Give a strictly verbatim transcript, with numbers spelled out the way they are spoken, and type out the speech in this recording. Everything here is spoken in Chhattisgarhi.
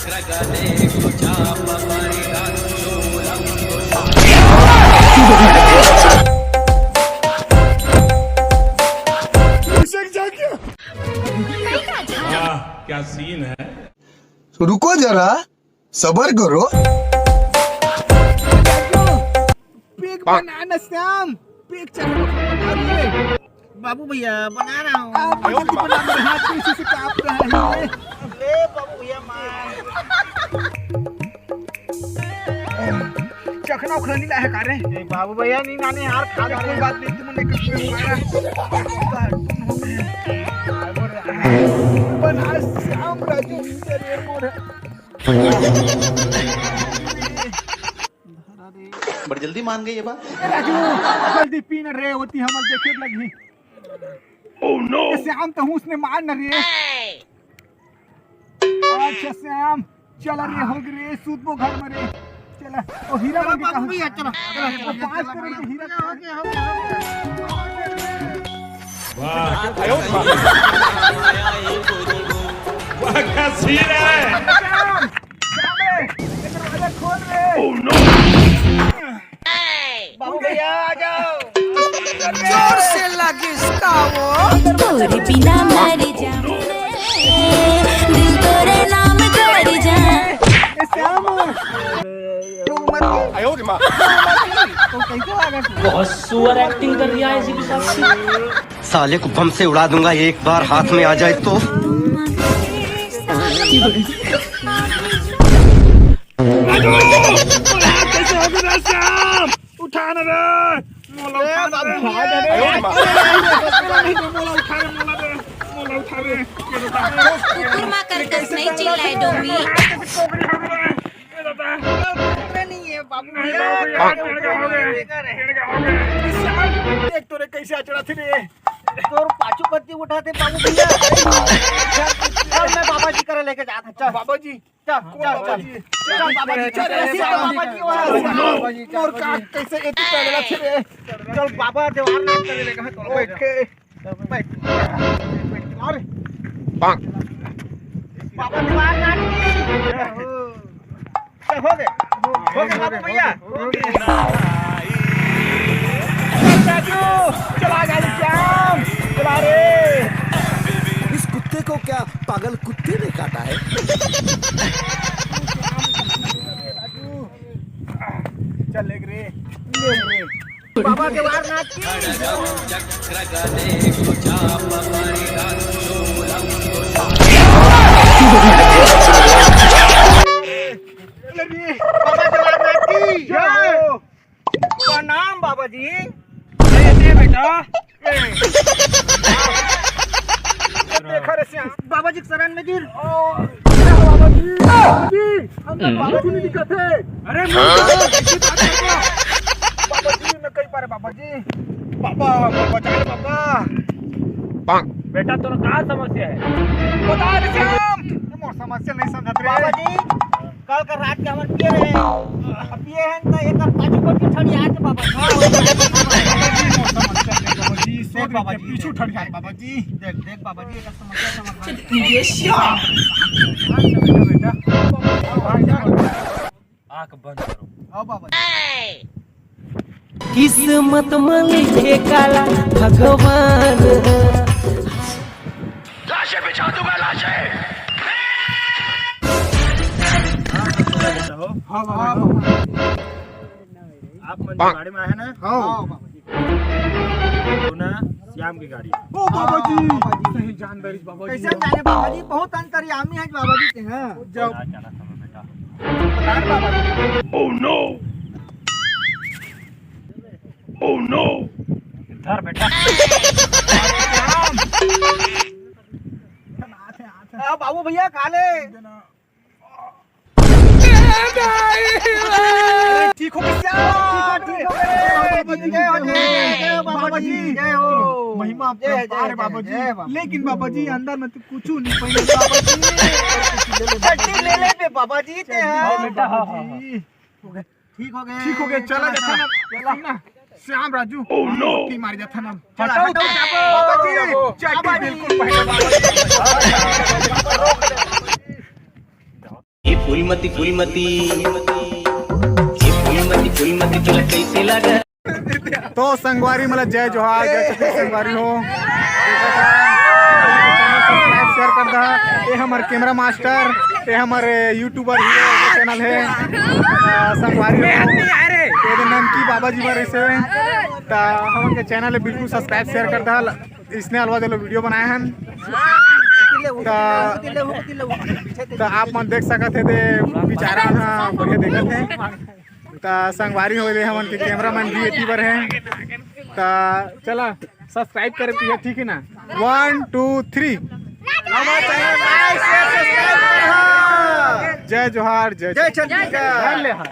वाह, क्या सीन है। रुको जरा, सबर करो। पेक बना ना श्याम, पेक चढ़ा के बना रही है। बाबू भैया, बना रहा हूँ। आप जल्दी बना, मेरे हाथ में इसी से कांप रहा है। ले बाबू भैया, मार। चखना उखना नहीं लाया का रे? ए, बाबू भैया, नहीं लाने यार, खा ले। कोई बात नहीं, तुमने कुछ नहीं खाया। बना श्याम राजू, तेरे मोर। बड़ी जल्दी मान गई ये बात। ए राजू, जल्दी पी न रे, होती हमर देखे लगही। Oh no! ए श्याम, तो हूँ उसने मार न रे। अच्छा श्याम, चला रे, हो गे रे, सूतबो घर में रे। चला, ओ हीरा चलो बन के बाबू कहा। भैया, चलो, चलो, वो चलो, पाँच चलो, करोड़ के हीरा। हो गया, हो गया, हो गया। वाह, वाह, क्या सीन है। श्याम, श्याम रे, ये दरवाजा खोल रे। Oh no! बाबू भैया, आ जाओ। जोर से लग इसका वो। तोरे बिना मर जाऊं रे, दिल तोरे नाम कर जा। ए श्याम, तू मत। आयो रे माँ। तू कैसे आ गया? बहुत सुअर एक्टिंग कर रही है ऐसी भी साहब। साले को बम से उड़ा दूंगा एक बार हाथ में आ जाए तो। कैसे हो गया श्याम? उठा ना रे, मोला ए, उठा ना रे। बाबू, ए, ए, मोला उठा रे, मोला रे, मोला उठा रे। कुकुर माँ कर कस नहीं चिल्लाए डोमी। ए दादा। नहीं है बाबू नहीं, भैया, बाबू भैया, क्या हो गया? क्या हो गया? क्या हो गया? श्याम, देख तोरे कैसे अचड़ा थी रे। तोर पाछू पत्ती उठाते बाबू भैया। चल, मैं बाबा जी करे लेके जाता, चल। बाबा जी, चल, चल, चल। चल, बाबा जी, चल, चल, बाबा जी, चल, बाबा जी, वहाँ। बाबा जी, और बाबा का जी, कैसे बाबा जी। चल, बाबा देवार नाम करे लेके, हाँ, तो बैठ। ओके। बैठ। बैठ। और बाबा देवार नाम की। चल, हो गए, हो गए बाबू भैया। राजू, चला गाड़ी श्याम, चला रे। इस कुत्ते को क्या पागल कुत्ते ने काटा है? चल, ले रे, ले रे। बाबा केदारनाथ की। बाबा केदारनाथ की जय। प्रणाम बाबा जी। अरे दे बेटा। देखा रे श्याम, बाबा जी के शरण में गिर। ओ, बाबा जी, बाबा जी, हम तो बाबा जी नहीं दिखत है। अरे नहीं, ऐसी बात है क्या? बाबा जी, मैं कहीं पर बाबा जी। बाबा, बचा ले बाबा। बेटा, तोर का समस्या है? बता दे श्याम। मोर समस्या नहीं समझत रे। बाबा जी, कल का रात के हमन पिए रहे। अब पिए हैं तो एक पाछू पर भी ठंडिया के बाबा। हाँ, बाबा जी, मोर समस्या नहीं बाबा जी। सोच बाबा जी, पीछू ठंडिया बाबा जी। देख, देख बाबा जी, एक समस्या समाधान। ये श्याम। बेटा, आंख बंद करो। हाँ बाबा जी। किस्मत में लिखे काला भगवान। लाशें बिछा दूंगा, लाशें। हाँ बाबा। आप मन गाड़ी में आए हैं ना? हाँ। हाँ बाबा जी। तो ना श्याम की गाड़ी। ओ बाबा जी, हाँ, बाबा जी। सही जान दे बाबा जी। कैसे जाने बाबा जी, बहुत अंतर्यामी है बाबा जी के, हाँ। जाओ। क्या, क्या समय बेटा? पता है बाबा जी। Oh no! Oh no! इधर बेटा। हाँ, बाबू भैया, खा ले। ठीक हो गया? ठीक हो गया? बाबा जी, जय हो, जय हो, बाबा जी, जय हो। महिमा अपरंपार है बाबा जी। जय बाबा। लेकिन बाबा जी, अंदर में तो कुछ नहीं पहने बाबा जी। चड्डी ले ले बे बाबा जी, ते चड्डी हाँ। ले ले बाबा जी। ठीक हो गए, ठीक हो गए, चला जाता ना। चला ना, श्याम राजू। Oh no! की मार जाता ना। हटाओ, हटाओ, हटाओ। बाबा जी, चड्डी बिल्कुल पहने बाबा जी। ये फूलमती फूलमती, ये फूलमती फूलमती, तोला कैसे लगा? तो संगवारी, मतलब, जय जोहार, जय छत्तीसगढ़ संगवारी हो। सब्सक्राइब शेयर कर दा। ये हमर कैमरा मास्टर, ये हमर यूट्यूबर हीरो के चैनल है, अ, संगवारी हो। ये दे नमकी बाबा जी बर इसे, त हमन के चैनल है, बिल्कुल सब्सक्राइब शेयर कर दा। इसने अलवा दे लो वीडियो बनाए हन, त, त आप मन देख सकत है, दे बिचारा ह बढ़िया देखत है। त संगवारी हो दे, हमन के कैमरा मैन भी एती बर है। त चला, सब्सक्राइब करे पिया, ठीक है ना? One two three. जय जोहार, जय जय छत्तीसगढ़। कर ले हा।